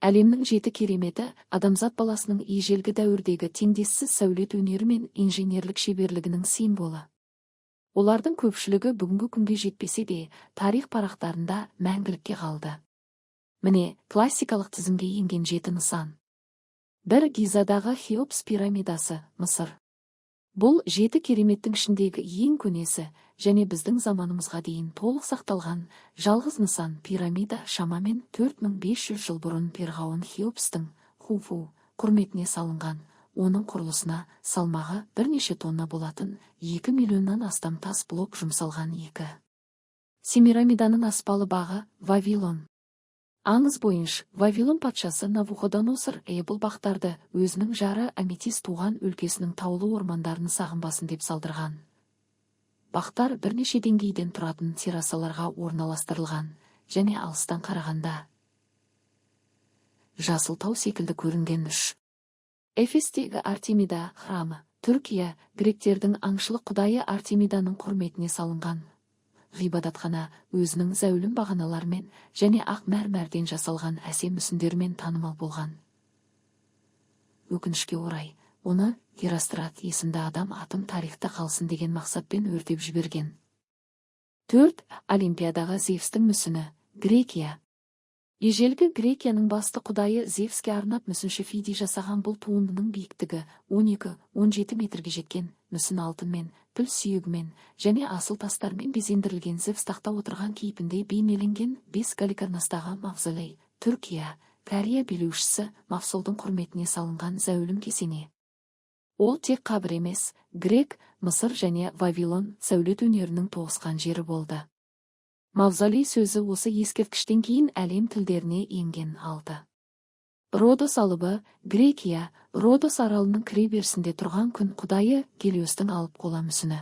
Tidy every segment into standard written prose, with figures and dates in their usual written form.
Әлемнің жеті кереметі – адамзат баласының ежелгі дәуірдегі теңдессіз сәулет өнері мен инженерлік шеберлігінің символы. Олардың көпшілігі бүгінгі күнге жетпесе де, тарих парақтарында мәңгілікке қалды. Міне, классикалық тізімге енген жеті нысан. 1. Гизадағы Хеопс пирамидасы, Мысыр. Бұл жеті кереметтің ішіндегі ең көнесі және біздің заманымызға дейін толық сақталған жалғыз нысан. Пирамида шамамен 4500 жыл бұрын перғауын Хеопстың, Хуфу, құрметіне салынған. Оның құрылысына салмағы бірнеше тонна болатын 2 миллионнан астам тас блок жұмсалған. 2. Семирамиданың аспалы бағы, Вавилон. Аңыз бойынша, Вавилон патшасы Навуходоносор бұл бақтарды өзінің жары Аметис туған өлкесінің таулы ормандарын сағынбасын деп салдырған. Бақтар бірнеше деңгейден тұратын террасаларға орналастырылған және алыстан қарағанда жасыл тау секілді көрінген. 3. Эфестегі Артемида храмы, Түркия. Гректердің аңшылық құдайы Артемиданың құрметіне салынған ғибадатхана өзінің зәулім бағаналарымен және ақ мәрмәрден жасалған әсем мүсіндерімен танымал болған. Өкінішке орай, оны Герострат есімді адам атым тарихта қалсын деген мақсатпен өртеп жіберген. 4. Олимпиядағы Зевстің мүсіні, Грекия. Ежелгі Грекияның басты құдайы Зевске арнап мүсінші Фидий жасаған бұл туындының биіктігі 12-17 метрге жеткен. Мүсін алтынмен, піл сүйегімен және асыл тастармен безендірілген Зевс тақта отырған кейпінде бейнеленген. 5. Галикарнастағы мавзолей, Түркия. Кария билеушісі Мавсолдың құрметіне салынған зәулім кесене. Ол тек қабір емес, грек, Мысыр және Вавилон сәулет өнерінің тоғысқан жері болды. Мавзолей сөзі осы ескерткіштен кейін әлем тілдеріне енген. 6. Родос алыбы, Грекия. Родос аралының кіреберісінде тұрған күн құдайы Гелиостың алып қола мүсіні.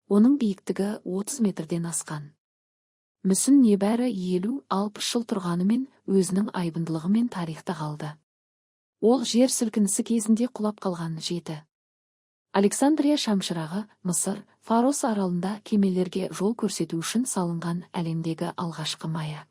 Оның биіктігі 30 метрден асқан. Мүсін небәрі 50-60 жыл тұрғанымен, өзінің айбындылығымен тарихта қалды. Ол жер сілкінісі кезінде құлап қалған. 7. Александрия шамшырағы, Мысыр. Фарос аралында кемелерге жол көрсету үшін салынған әлемдегі алғашқы маяк.